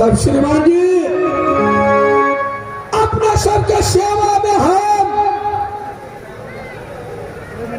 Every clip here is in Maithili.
तब श्रीमान जी अपना सबके सेवा में हम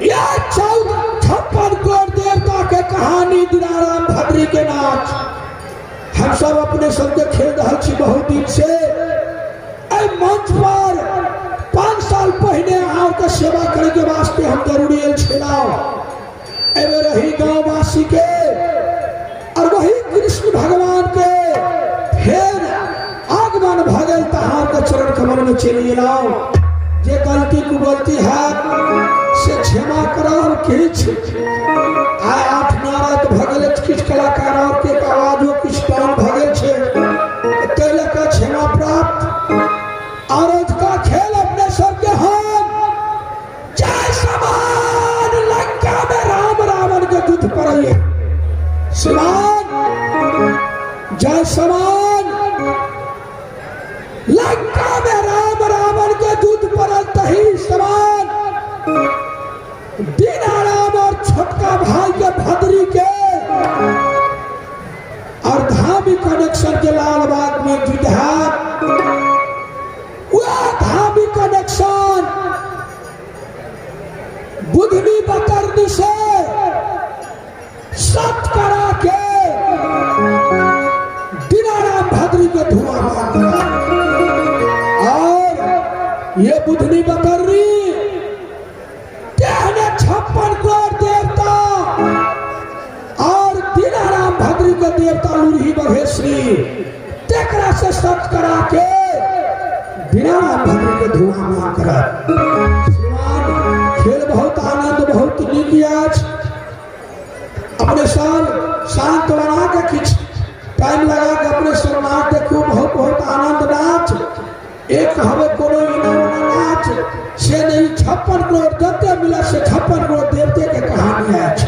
यह 54 करोड़ देवता के कहानी दीनाराम भद्री के नाच हम सब अपने सबके खेल रहा छी बहुत दिन से। एहि मंच पर 5 साल पहिने अहाँके सेवा करे के वास्ते हम जरूरी आयल छलहुँ। एहि रही गाँववासी के और वही कृष्ण भगवान के फेर आगमन भऽ गेल तऽ अहाँके चरण कमल में चलि गेलहुँ। जे गलती कुगलती है से क्षमा करब। किछु आइ 8-9 राति भऽ गेल, किछु कलाकार और के आवाजो किछु डाउन भऽ गेल छै, ताहि लऽ कऽ क्षमा प्राप्त। और अजुका खेल अपने सबके हम जय समान लंका में राम रावण के युद्ध पड़ैये। श्रीमान जय समान लंका में राम रावण के युद्ध पड़ल तही समान दीनाराम और छोटका भाई के भद्री के और धामी कनेक्शन के लालबाग में युद्ध है। वह धामी कनेक्शन बुधनी बतरनी से सत करा के दीनाराम भद्री के धुआं मार दिया। और ये बुधनी बतरनी तेहने 56 करोड़ देवता और दीनाराम भद्री के देवता लुरही बघेश्वरी तेकरा से सत करा के दीनाराम भद्री के धुआं मार करा। श्रीमान खेल बहुत आनंद बहुत नीक अछि। अपने सब शांत बना के किछु टाइम लगा के अपने सब नाच देखू, बहुत बहुत आनंद नाच। एक हवे कोनो इना ओना नाच से नहीं, 56 करोड़ जते मिला से 56 करोड़ देवते के कहानी अछि।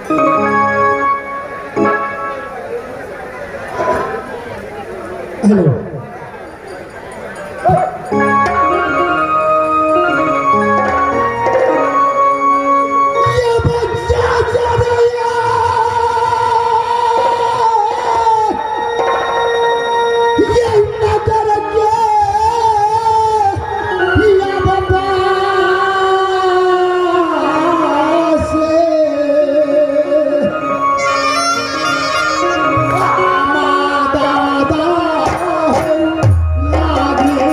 हेलो ये बच्चा चढ़ैया ये नगर के या बाबा से दादा लागे।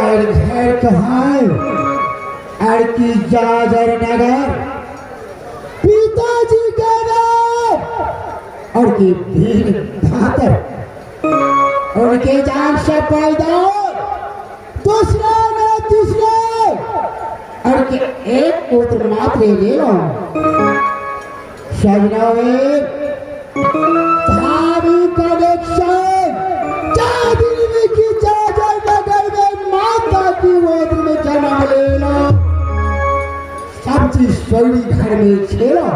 और घर कहाँ और की जाजर नगर पिताजी का नाम और की भीड़ धातर उनके जान से पैदा दूसरा न तीसरा और के एक पुत्र मात्र ले लो सजना धारी कनेक्शन चार में की जाजर नगर में माता की गोद में जन्म ले लो। सब चीज सोई घर में खेलो।